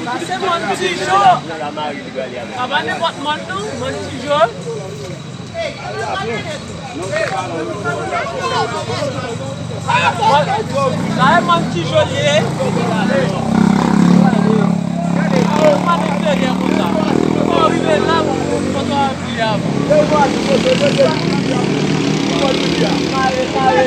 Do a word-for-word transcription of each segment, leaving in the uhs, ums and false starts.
Sa se mòn Tijo. Sa pa nenpòt mòn non, mòn Tijo. Sa e mòn Tijo li ye. Ou pa nan ferye konsa. Ou rive la, ou kontan anvi a. Mare, mare.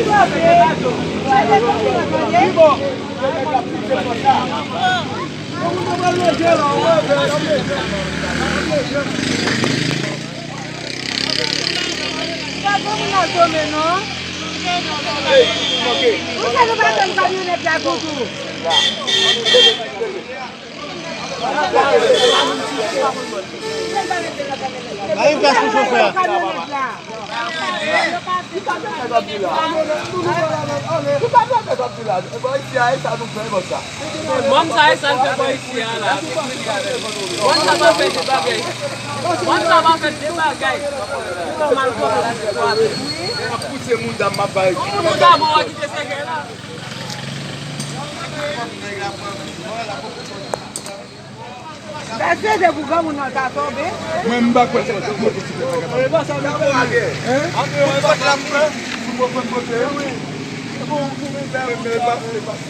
Mwen sa e sa l fè bò isi a la. Mwen sa pa fè de bagay. Mwen sa pa fè de bagay. Ou pa mal kòmanse. Mwen ap pouse moun dam m ap bay. Moun dam ou a kite sèkèy la. Pèse de pou granmoun nan ta tonbe. Mwen m pa kwè se yon motosiklet la kapab. Hein? Yon kote l ap pran. Sou mwen pran kote. Bon, pou mwen fè men pa se pa se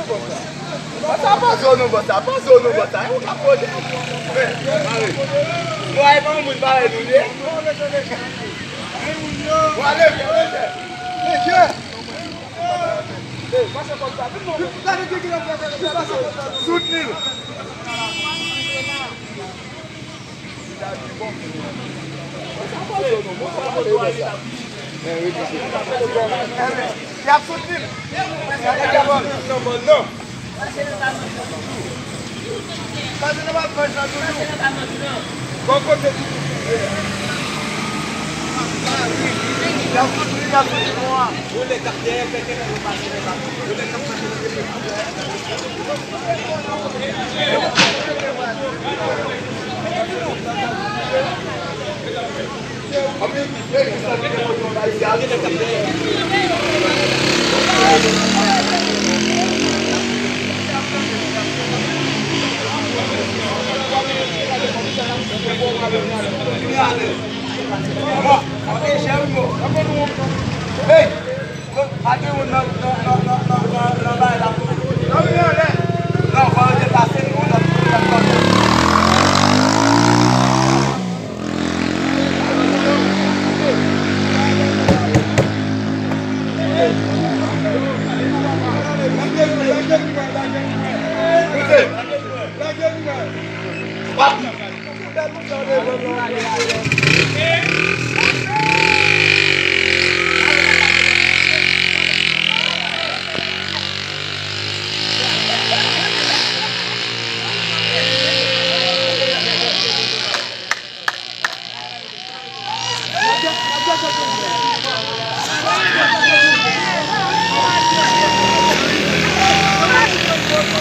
bon sa. Bon sa pa zo nou bon sa. Pa zo nou bon sa. Ou ka kote. Men, mare. Bon, ay pa moun pare nou ye. Bon, ale, ale. Mesye. Soutni l. Y ap soutni l. Pase nan bal pwèch la toujou. Bò kote toujou. Y ap soti, y ap soti bon an. Yo lè k ap dèyè, fè kè yo pase nan bal. Yo lè k ap pase nan bal. Hey! Pa gen moun nan, nan, nan, nan, nan, nan, nan bagay la pou nou. Non, fò yo deplase nou nan, nan, nan, nan. Lage nou, lage nou, lage nou.